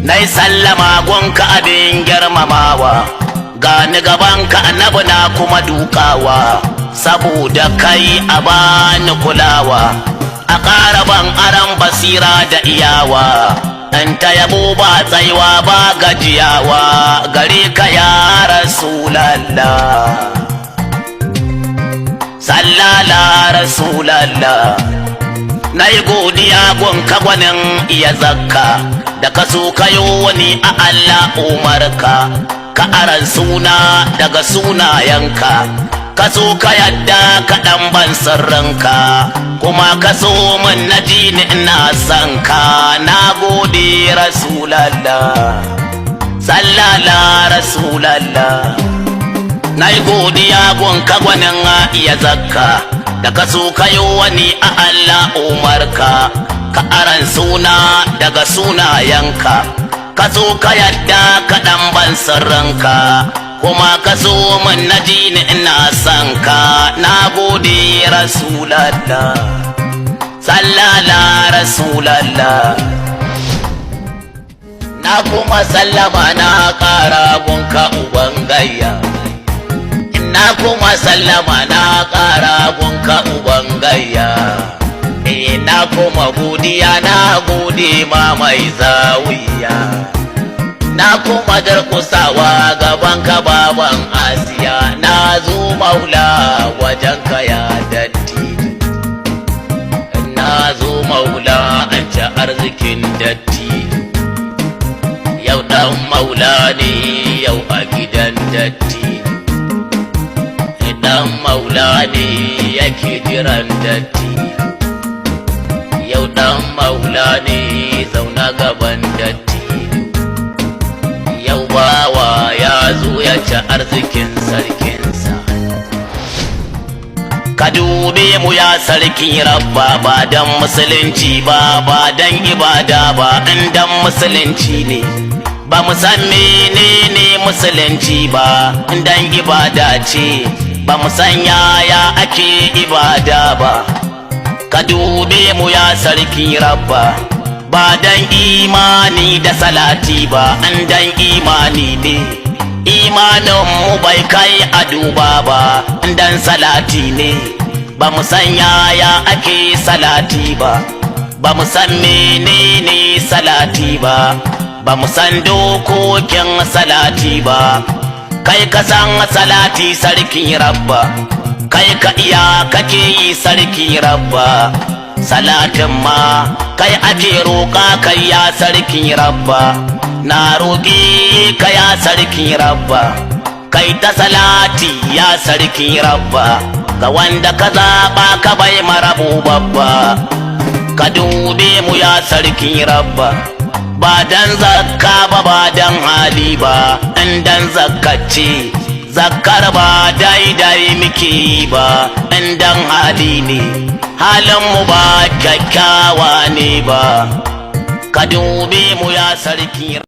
Nai sallama gonka abin girmamawa, gani gabanka annabi na kuma dukawa, saboda kai a bani kulawa, a ƙara ban aran basira da iyawa, in ta yabo ba tsaiwa ba gajiyawa gare ka ya Rasulallah. Sallala Rasulallah. Na yi godiya gonka gwanin iya zakka, da ka so kayo wani a Allah umarka, ka aran suna daga sunayenka, ka so ka yadda ka ɗan ban sirrinka, kuma ka so min na ji ni ina son ka. Na gode Rasulallah. Sallala Rasulallah. Na yi godiya gonka gwanin iya zakka, da ka so kayo wani a Allah umarka, ka aran suna daga sunayenka, ka so ka yadda ka ɗan ban sirrinka, kuma ka so min na ji ni ina son ka. Na gode Rasulallah. Sallala Rasulallah. Na kuma sallama na ƙara gunka uban gayya. Na kuma sallama na ƙara gunka uban gayya. Na kuma godiya, na gode ma mai zawiya. Na kuma durƙusawa gaban ka baban Asiya. Na zo maula wajen ka ya dattijo. Na zo maula an ci arzikin dattijo. Yau dan maula ne yau a gidan dattijo. Dan maula ne yake jiran dattijo. Yau dan maula ne zauna gaban dattijo. Yau bawa ya zo ya ci arzikin sarkinsa. Ka dube mu ya sarki rabba, ba dan musulunci ba, ba dan ibada ba, in dan musulunci ne ba mu san menene musulunci ba, in dan ibada ce ba mu san yaya ake ibada ba. Ka dube mu ya sarki rabba, ba dan imani da salati ba, in dan imani ne imanin mu bai kai a duba ba, in dan salati ne ba mu san yaya ake salati ba, ba mu san menene salati ba, ba mu san dokokin salati ba. Kai ka san salati sarki rabba, kai ka iya kake yi sarki rabba. Salatin ma kai ake roƙa kai ya sarki rabba. Na roƙi ka ya sarki rabba, kai ta salati ya sarki rabba, ga wanda ka zaɓa ka bai marabu babba. Ka dube mu ya sarki rabba, ba dan zakka ba, ba dan hali ba, in dan zakkace zakkar ba daidai muke ba, in dan hali ne halin mu ba kyakkyawa ne ba. Ka dube mu ya sarki.